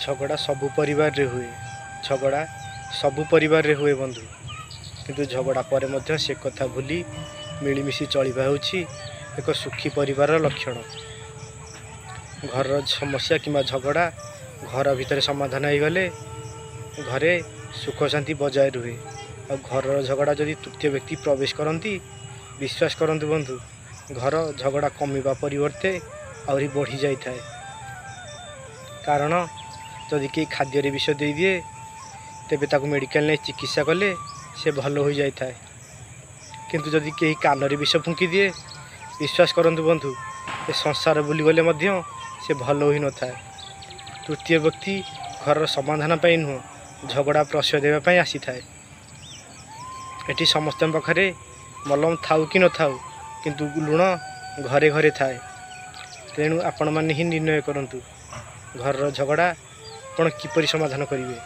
ଝଗଡ଼ା ସବୁ ପରିବାରରେ ହୁଏ। ଝଗଡ଼ା ସବୁ ପରିବାରରେ ହୁଏ ବନ୍ଧୁ, କିନ୍ତୁ ଝଗଡ଼ା ପରେ ମଧ୍ୟ ସେ କଥା ଭୁଲି ମିଳିମିଶି ଚଳିବା ହେଉଛି ଏକ ସୁଖୀ ପରିବାରର ଲକ୍ଷଣ। ଘରର ସମସ୍ୟା କିମ୍ବା ଝଗଡ଼ା ଘର ଭିତରେ ସମାଧାନ ହୋଇଗଲେ ଘରେ ସୁଖ ଶାନ୍ତି ବଜାୟ ରୁହେ। ଆଉ ଘରର ଝଗଡ଼ା ଯଦି ତୃତୀୟ ବ୍ୟକ୍ତି ପ୍ରବେଶ କରନ୍ତି, ବିଶ୍ୱାସ କରନ୍ତୁ ବନ୍ଧୁ, ଘର ଝଗଡ଼ା କମିବା ପରିବର୍ତ୍ତେ ଆହୁରି ବଢ଼ିଯାଇଥାଏ। କାରଣ ଯଦି କେହି ଖାଦ୍ୟରେ ବିଷ ଦେଇଦିଏ, ତେବେ ତାକୁ ମେଡ଼ିକାଲ ନେଇ ଚିକିତ୍ସା କଲେ ସେ ଭଲ ହୋଇଯାଇଥାଏ। କିନ୍ତୁ ଯଦି କେହି କାନରେ ବିଷ ଫୁଙ୍କିଦିଏ, ବିଶ୍ୱାସ କରନ୍ତୁ ବନ୍ଧୁ, ଏ ସଂସାର ବୁଲିଗଲେ ମଧ୍ୟ ସେ ଭଲ ହୋଇନଥାଏ। ତୃତୀୟ ବ୍ୟକ୍ତି ଘରର ସମାଧାନ ପାଇଁ ନୁହଁ, ଝଗଡ଼ା ପ୍ରଶ୍ରୟ ଦେବା ପାଇଁ ଆସିଥାଏ। ଏଠି ସମସ୍ତଙ୍କ ପାଖରେ ମଲମ ଥାଉ କି ନଥାଉ, କିନ୍ତୁ ଲୁଣ ଘରେ ଘରେ ଥାଏ। ତେଣୁ ଆପଣମାନେ ହିଁ ନିର୍ଣ୍ଣୟ କରନ୍ତୁ, ଘରର ଝଗଡ଼ା ଆପଣ କିପରି ସମାଧାନ କରିବେ।